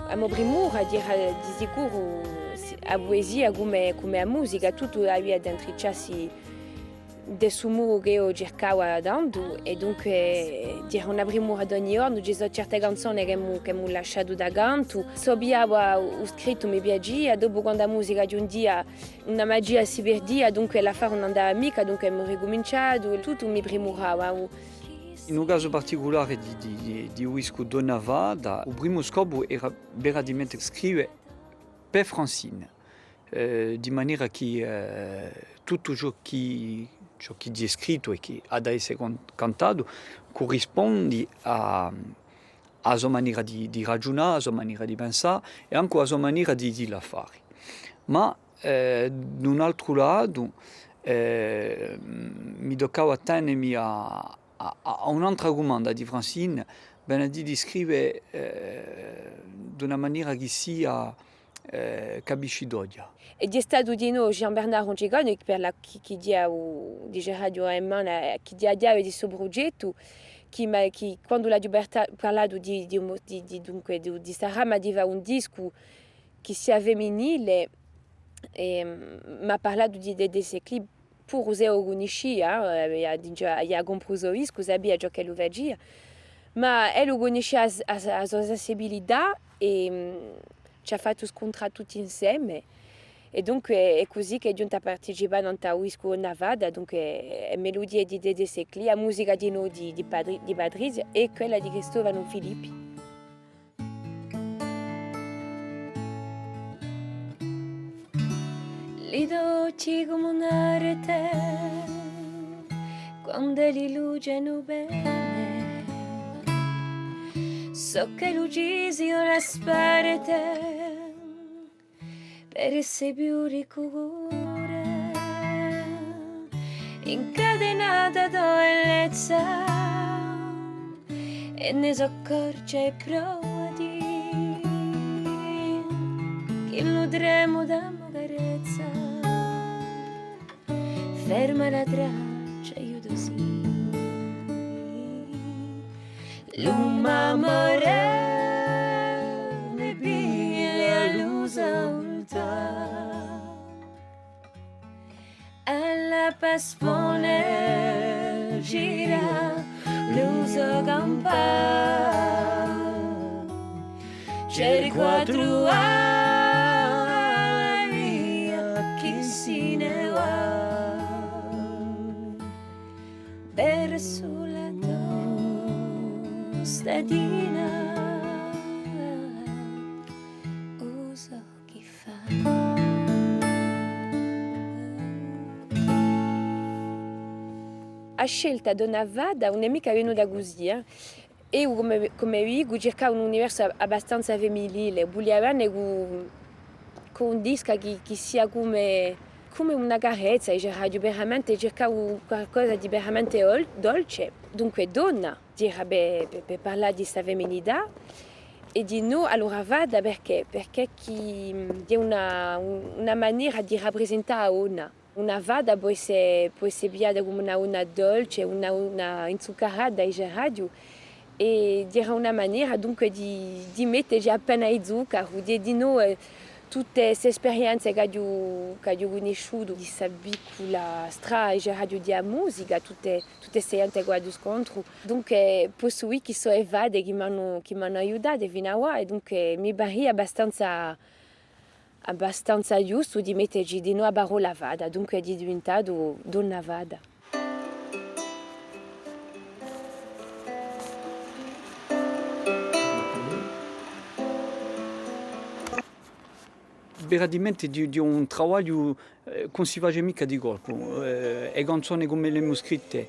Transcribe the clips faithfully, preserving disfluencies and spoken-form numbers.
A mo primura era di sicuru a puesia cum'è, cum'è a musica, tuttu avia da intricciassi di stu modu ch'eiu circava tantu, è dunque era una primura d'ogni ghjornu. Ci sò certe canzone ch'emu, ch'emu lasciatu da cantu. S'o pigliava u scrittu mi piacia, dopu quandu a musica ghjunghjia una magia si pirdia, dunque l'affare ùn andava micca, dunque emu ricuminciatu, tuttu mi primurava. In u casu particulare di, di, di, di u discu Donna Fata, u primu scopu era veramente scrive per Francine, eh, di manera chì, eh, tuttu ciò chì, ciò chì hè scrittu è chì hà da esse can-, cantatu currispondi à, à a so manera di, di ragiunà, à a so manera di pensà è ancu à a so manera di, di l'affari. Ma, eh, d'un altru latu, eh, mi tuccava à tenemi à, à, à un'altra dumanda di Francine, vene à dì di scrive, eh, d'una manera chì sia, eh, capiscitoghja. È hè statu dinò Jean-Bernard Roncicone chì per la, chì, chì hà, diceraghju, a mana, chì hà a chjave di stu prughjettu, chì m'hà, chì quandu l'aghju parta-, parlatu di, di, di, di, dunque, di, di sta brama di fà un discu chì sia feminile, è, mm, m'hà parlatu di Dédé Secli, puru s'e u cunniscia, eh, avia digià, avia cumpresu u discu, sapia ciò ch'ellu facia, ma ellu cunniscia a s-, a s-, a so sensibilità è, mm, ci hà fattu scuntrà tutti inseme. È dunque hè cusì ch'hè ghjunta à participà nant'à u discu Donna Fata, dunque, e meludie di Dédé Secli, a musica dinò di, di Patri-, di Patrizia è quella di Cristofanu Filippi. Li to ochji cum'è una rete, quand'elli lucenu bè, sò chì lucisi ora sparete, per esse più riccu core, incatenata a to bellezza, è ne sò accorta è prova à dì chì u tremu di a mo carezza ferma a traccia, eiu u to sì. L'um'amore mi piglia à lu saltà, a la passione gira lu so campà. Cercu à truvà a via chì si ne và versu la to statina, u sò chì fà. A scelta di Donna Fata ùn hè micca venuta cusì, eh. Eiu, cum'è, cum'è dicu, circava un universu ab-, abbastanza feminile, vulia vene cù, cù un discu chì, chì sia cum'è, cum'è una carezza, diceraghju, veramente circava qualcosa di veramente dol-, dolce. Dunque, donna, era per, per, per parlà di sta feminità, è dinò, allora fata, perchè? Perchè chì, mm, hè una, un-, una manera di raprisentà a donna. Una fata pò esse, pò esse pigliata cum'è una, una dolce, una, una inzuccarata, diceraghju, è era una manera, dunque, di, di metteci appena di zuccaru, di, dinò, eh, tutte ste sperienze ch'aghju, ch'aghju cunnisciutu, di sta piccula strada, diceraghju, di a musica, tutte, tutte ste ghjente ch'aghju scontru. Dunque, possu dì chì sò e fate chì m'anu, chì m'anu aiutata finu à avà, è dunque mi paria abbastanza abbastanza ghjustu di metteci dinò a parolla fata, dunque hè diventatu Donna Fata. Veramente di, di un travagliu, eh, chì ùn si face micca di colpu. Eh, e canzone cum'è l'emu scritte,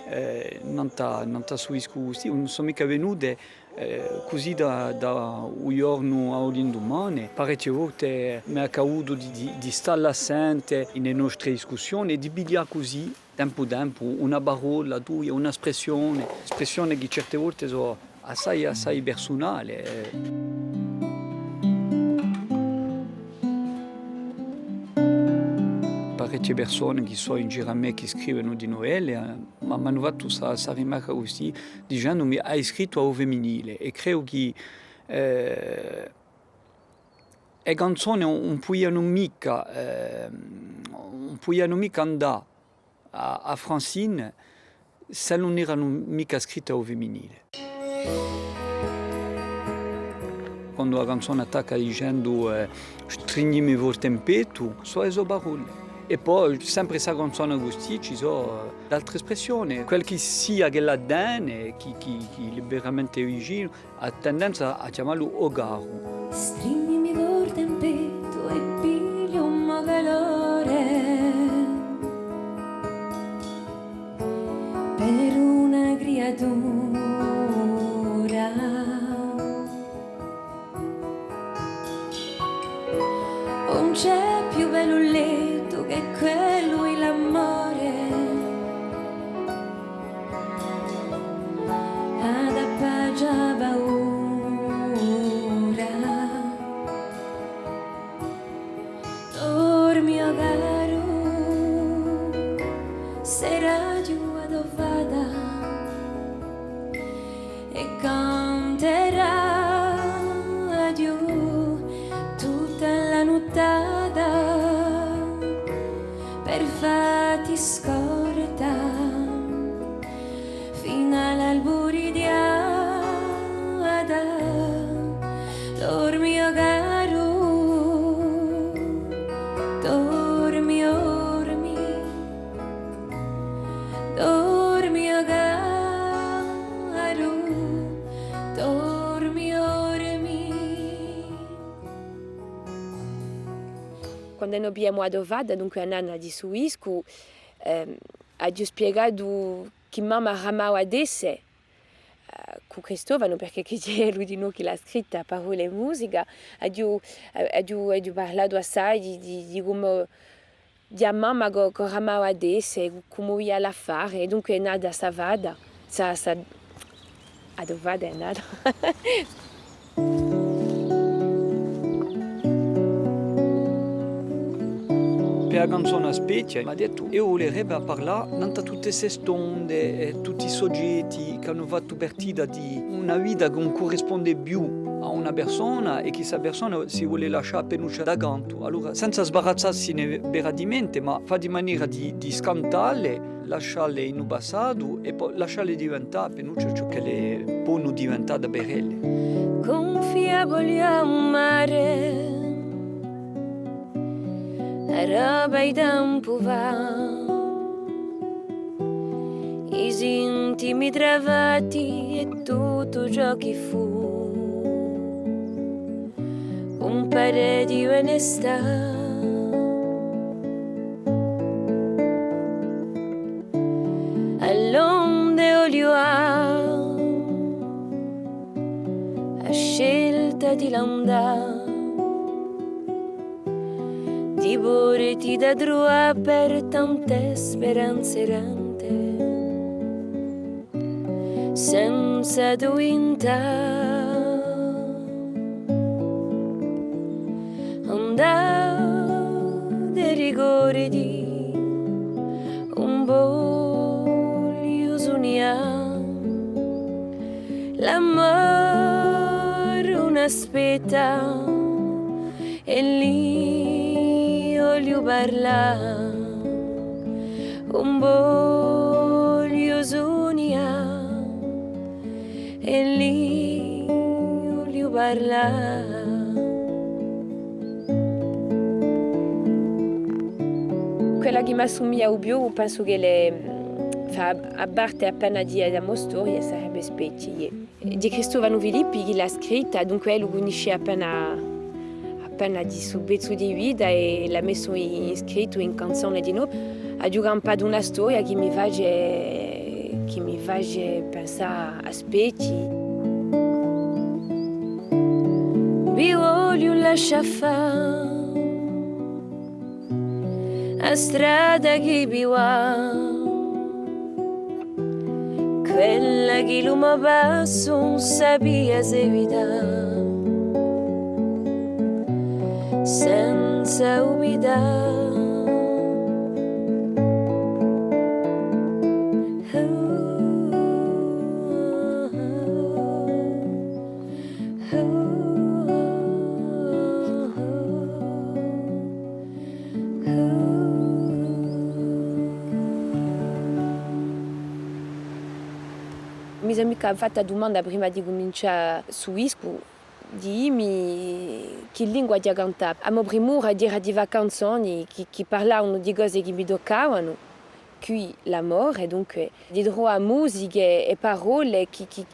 eh, nant'à, nant'à stu discu custì, ùn sò micca venute, eh, cusì da, da un ghjornu à u lindumane. Parechje volte m'hè accadutu di, di, di stà là à sente in e nostre discussione è di piglià cusì, tempu tempu, una parolla tuia, una spressione, spressione chì certe volte sò assai, assai persunale, eh. Parechje persone chì sò in giru à mè chì scrivenu di nuvelle, eh, ma m'anu fattu sta, sta rimarca cusì, dicendumi: hai scrittu à u feminile, è credu chì, eh, e canzone ùn, ùn pudianu micca, eh, ùn pudianu micca andà à, à Francine s'elle ùn eranu micca scritte à u fiminile. Quandu a canzona attacca dicendu, eh, strignimi forte in pettu, sò e so parolle. È po sempre sta canzona custì ci sò, eh, d'altre espressione, quel chì sia chì l'avvene, chì, chì, chì l'hè veramente vicinu, hà tendenza à chjamallu o caru. Strignimi forte in pettu è pigliu u mo calore per una criatura. Ùn ci hè più bellu lettu chè quellu di l'amore. Hà da pace a paura. Dormi, o caru, serà ghjà a to fata è canterà ghjà tutta a nuttata per fà ti scurdà. Fin'à l'alburighjata, dormi, o caru, dormi, dormi, dormi, o caru, dormi, dormi. Quandu no pigliemu a to fata, dunque a nanna di su discu, ehm, aghju spiegatu chì mamma bramava d'esse, eh, cù Cristofanu, perchè chì hè ellu dinò chì l'hà scritta, parolle è musica, aghju, eh, aghju, aghju parlatu assai di, di, di cumu, di a mamma chì, chì bramava d'esse, cumu via l'affare, è dunque hè nata sta fata, sta, sta, a to fata hè nata. Per a canzona Spechja, m'hà dettu, eiu vulerebbe à parlà nant'à tutte ste stonde è tutti i sughjetti chì anu fattu partita di una vita chì ùn currisponde più à una persona è chì sta persona si vole lascià appinuccia da cantu. Allora, senza sbarazzassine veramente, ma fà di manera di, di scantalle, lascialle in u passatu è po lascialle diventà appinuccia ciò ch'elle ponu diventà da per elle. Cunfia vogliu à u mare, a roba di tempu fà, i sintimi travati è tuttu ciò chì fù. Cumpare di onestà, à l'onde o liuà, a scelta di l'andà, di porti da truvà per tante speranze errante. Senza duvintà, andate ricordi, ùn vogliu sunnià, l'amore ùn aspetta, è li vogliu parlà, ùn vogliu sunnià, è li vogliu parlà. Quella chì m'assumiglia u più, pensu ch'ella hè, fà a parte appena di, di a mo storia, sarebbe Spechji. Di Cristofanu Filippi chì l'hà scritta, dunque ellu cunniscia appena, appena di stu pezzu di vita è l'hà messu in, in scrittu, in canzone dinò. Aghju campatu una storia chì mi face, chì mi face pensà à Spechji. Vi vogliu lascià fà a strada chì vi và, quella chì lu mo passu ùn sapia seguità, senza u mi dà. Ch'aghju fattu a dumanda prima di cumincià stu discu, di dimmi chì lingua aghju da cantà. A mo primura era di fà canzoni chì, chì parlavanu di cose chì mi tuccavanu, quì l'amore, dunque, di truvà musiche è parolle chì, chì,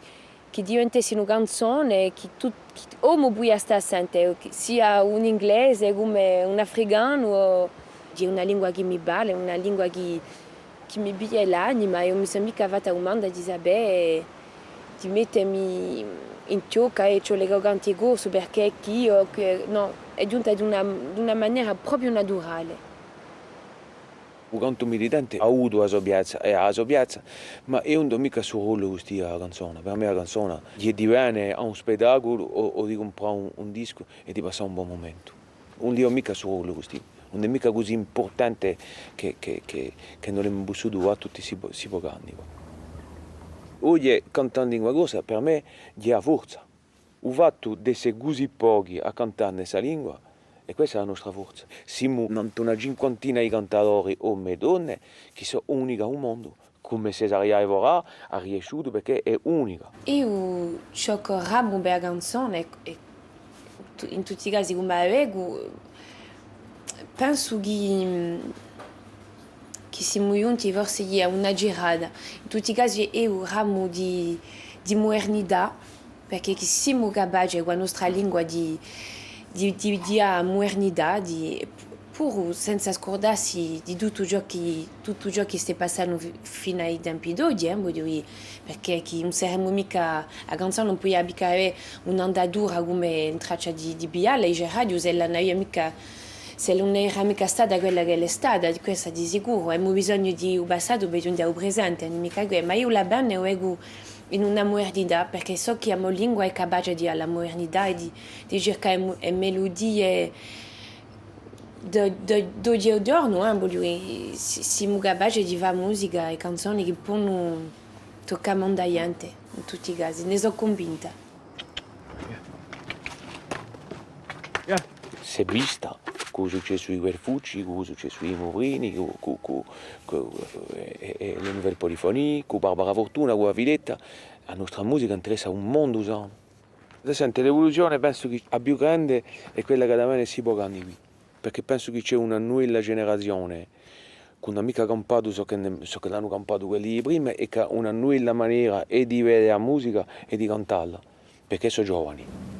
chì diventessinu canzone, chì tut-, chì omu pudia stà à sente, o chì sia un inglese cum'è un africanu, o, hè una lingua chì mi vale, una lingua chì, chì mi piglia l'anima, è ùn mi sò micca fatta a dumanda di sapè, di mettemi in chjocca è ci vole ch'o canti corsu, perchè chì eiu, chì, nò, hè ghjunta d'una, d'una manera propiu naturale. U cantu militante hà avutu a so piazza è hà a so piazza, ma eiu ùn dò micca stu rollu custì à a canzona. Per mè a canzona hè di vene à un spettaculu o, o di cumprà un, un discu è di passà un bon mumentu. Ùn li dò micca stu rollu custì. Ùn hè micca cusì impurtante chì, chì, chì, chì ùn l'emu pussutu fà tutti sti po-, sti pochi anni quà. Oghje, cantà in lingua corsa, per mè, hè a forza. U fattu d'esse cusì pochi à cantà in sta lingua, hè quessa a nostra forza. Simu nant'à una cinquantina di cantadori, omi è donne, chì sò unichi à u mondu, cum'è Cesaria Evora hà riesciutu, perchè hè unica. Eiu ciò ch'o bramu per a canzona, è, è tu-, in tutti i casi cum'è a vecu, pensu chì, chì simu ghjunti forse à una girata. In tutti i casi eiu bramu di, di mudernità, perchè chì simu capaci cù a nostra lingua di, di, di, di a mudernità, di, puru senza scurdassi di tuttu ciò chì, tuttu ciò chì stà passandu fi-, finu à i tempi d'oghje, eh, vogliu dì, perchè chì ùn seremu micca, a canzona ùn pudia micca avè un'andatura cum'è in traccia di, di piglialla, dice, a radiu, s'ella ùn avia micca, s'ella ùn era micca stata quella ch'ella hè stata, quessa di sicuru. Emu bisognu di u passatu per ghjunghje à u presente, ùn hè micca què, ma eiu la banda a vecu in una mudernità, perchè sò chì a mo lingua hè capace di a mudernità è di, di circà e mu-, e meludie d'o-, d'o-, d'oghje ghjornu, eh, vogliu dì, si-, simu capaci di fà musica è canzone chì ponu tuccà mondu à ghjente, in tutti i casi, ne sò cunvinta. S'hè vista cù u successu di Guelfucci, cù u successu di Muvrini, cù, cù, cù, cù, eh, eh, eh, les Nouvelles Polyphonies, cù Barbara Furtuna, cù A Filetta, a nostra musica interessa un mondu sanu. Sente, l'evoluzione pensu chì a più grande hè quella chì hà da vene sti pochi anni quì, perchè pensu chì ci hè una nuvella generazione chì ùn hà micca campatu ciò chì ne, ciò chì l'anu campatu quelli di prima, è chì hà una nuvella manera è di vede a musica è di cantalla, perchè sò giovani.